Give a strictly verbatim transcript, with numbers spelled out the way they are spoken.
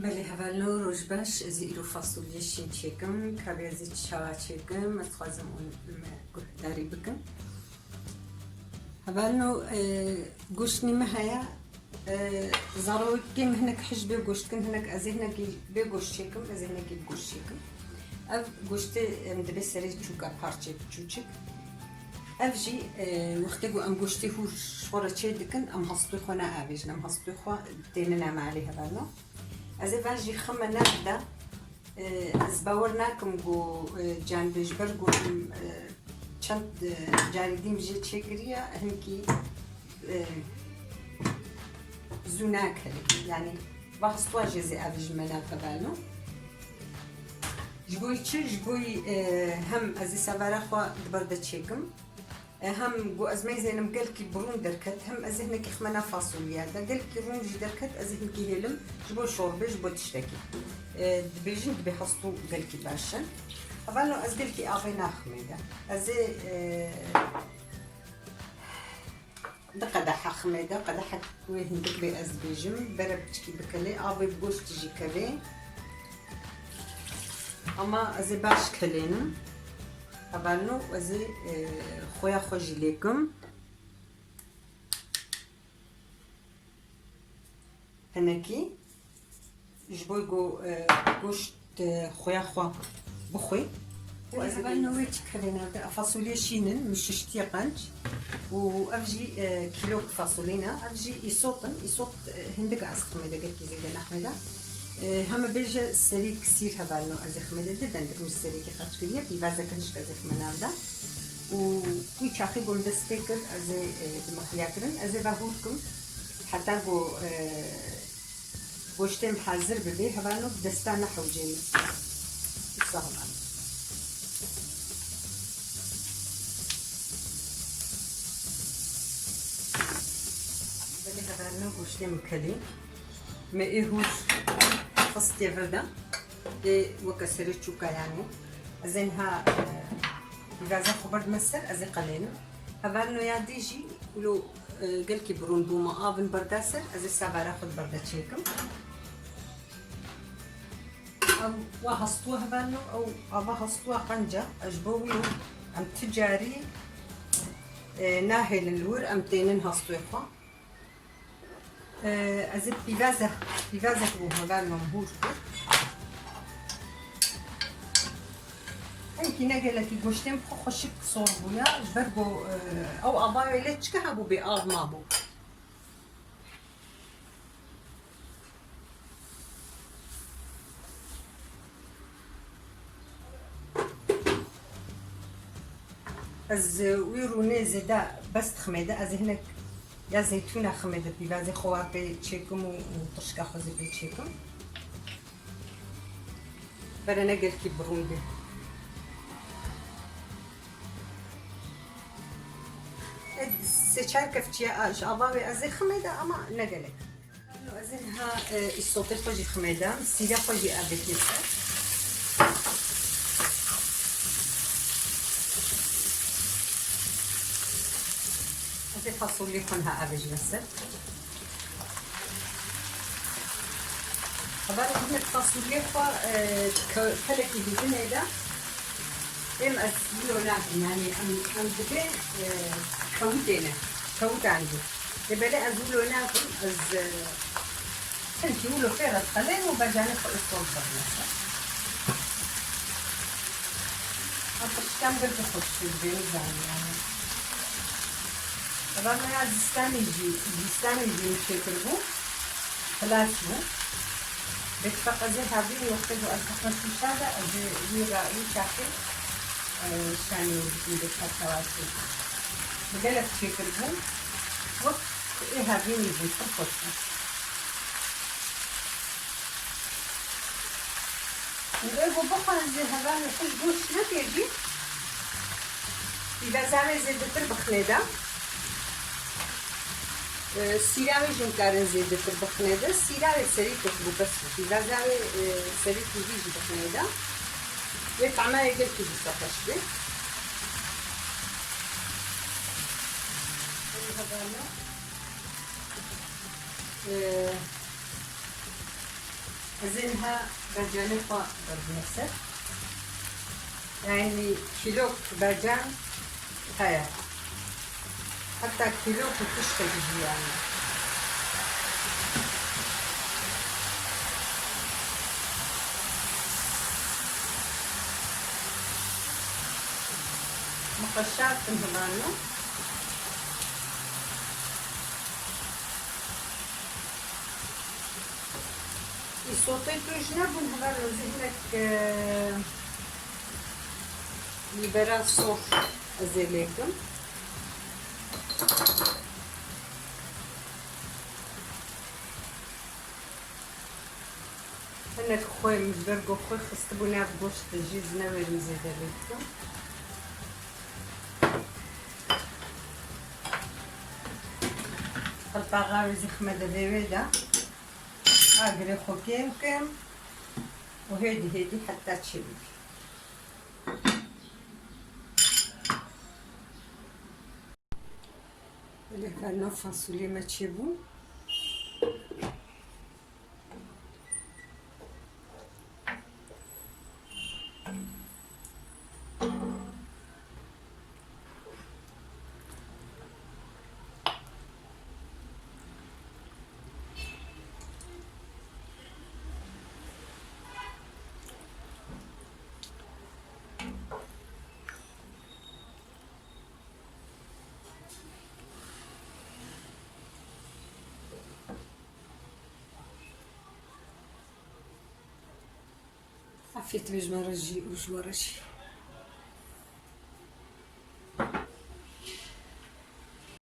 Belê hevalno, roj baş. Ez ê îro fasulye şîn çêkim. Ka bê ez ê çawa çêkim, ez dixwazim hûn me guhdarî bikin. Hevalno, e, goştnî me heye. E, zarokê min hinek hej bê goşt kin, hinek ez ê hinekî bê goşt çêkim, ez ê hinekî bi goşt çêkim. Ev goştê, em, dibê serê çûka parçeyê biçûçik. Ev jî, e, wextê ku em goştê hûr ji xwe re çê dikin, em hastûyê xwe naavêjin, em hastûyê xwe tênin em alî hevalno. Ez ê van jî xime nav de, e, ez bawer nakim ku, e, can bê ji ber ku em, e, çend, e, carî dîm jê çêkiriye, hinkî, e, zû nakelê. Yanî, va hastûya jê zê ev ji me nav hevalno. Ji bo çi? Ji bo, e, hem ez ê sevara xwe di ber de çêkim, e, hem ku ez meyzênim gelkî bi rûn derket, hem ez ê hinekî xime nav fasulye de. Gelkî rûn jî derket, ez ê hinkî hêlim ji bo şorbê, ji bo tiştekî. E, dibêjin dibê hastû gelkî baş e. Hevalno ez gelkî avê naximê de. Ez ê, e, di qedeha ximê de, qedehek wê hindik bê ez dibêjim, bere piçkî bikelê, avê bi goştî jî kevê. Ama ez ê baş kelênim. Hevalno ez ê, e, xoya xwe jî lêkim. Hinekî ji bo ku, e, goşt, e, xoya xwe bixwe. Û ez ê hevalno wê çi kelê nav de. Fasulye şîn in, min şiştiye qenc. Û ev jî, e, kîlok fasulye ne. Ev jî îsot in. Îsot, e, hindik ez ximê de gelkî zêde naximê de. E, heme bêje serî kisîr hevalno ez ê ximê de. Di dendik min ji serîkî qeç kiriye. Pîvazeke hişk ez ê xime nav de. Û wî çaxî ku min dest pê kir, ez ê, e, dime xuya kirin. Ez ê ve hûr kim. Heta ku, e, goştê min hazir bibe, hevalno bi desta nehewcê min. Wisa hevalno. Belê hevalno, goştê min kelî. Me ê hûr xistiye vir de. Ê weke serê çûka yanî. Ez ê niha, e, pîvaza xwe berdime ser, ez ê qelênim. Hevalno ya dî jî wilo, e, gelkî bi rûn bû, me avin berda ser, ez ê sevara xwe di ber de çêkim. Ew wa hastû hevalno, ew ava hastûya qenc e, ez ji bo wî em ti carî, e, nahêlin li wir, em tênin hastûyê xwe. Ee, ez ê pîvazek, pîvazek bû hevalno hûr kir. Hinkî ne gelekî goştê min xwe xweşik sor bûya, ji ber ku, e, ew ava wê lê çike hebû bê av mabû. Ez, e, wî rûnê zêde bes diximê de, ez ê hinek ya zeytûna ximê de pîvazê xwe wa pê çêkim û, û tirşika xwe zî pê çêkim. Bere ne gelkî bi rûn bê. Ê, sê çar kevçiya a-, ji ava wê ez ê ximê de, ama ne gelek. Ez ê niha, e, îsotê xwe jî ximê de, sîra xwe jî avêtî ser. Ez ê fasoliyê xwe niha avêjime ser. Hevalno, hinek fasuliyê xwe, e, ke-, pelekî didinê de, êm ez wilo nakim, yanî em, em dibê, e, kewitê ne, kewit anî. Lê belê ez wilo nakim, ez, e, hinkî wilo fê re dixelêm û becanê xwe îstol xwe dinese. Em piştî em gelkî xweş dibê, nizanî yanî. Hevalno ya zistanê jî, zistanê jî min çêkiribû. Xilas bû. Bêtifeq ez ê hevî wextê ku ez dixwim pîşa de, ez ê wî re, wî çaxê, e, şanê wî bikim bêtifeq tewasî. Bi gelek çêkiribû. Wek ê hevînî bûn, pir xweş bû. Û ê ku bixwazê hevalê xwe ji goşt neke jî, pîvaza wê zêdetir bixinê de. E, sîra wê jî hûn karin zêdetir bixinê de. Sîra wê serî kek bû bes bû. Pîvaza wê, e, serî kûdî jî bixinê de. Wê tama yê gelkî jî xweş bê. Ê hevalno. E, Ez ê niha bercanê xwe berdime ser. Yani kîlok bercan heye. Heta kîlok û tiştek jî yani. Miqeşar tim hevano. Îsotê tu ji nebûn heval, ez ê hinek, e, bîbera sof ez ê lê kim. Hinek xwe min ji ber ku xwe xistibû nav goşt jî, ez newêrim zêde lê bikim. Qilpaxa wê zî xime de vê wê de. Agirê xwe kêm kim û hêdî hêdî heta çêbî. Belê, ferna fasulye me çêbû. Afiyet be ji me re jî û ji we re jî.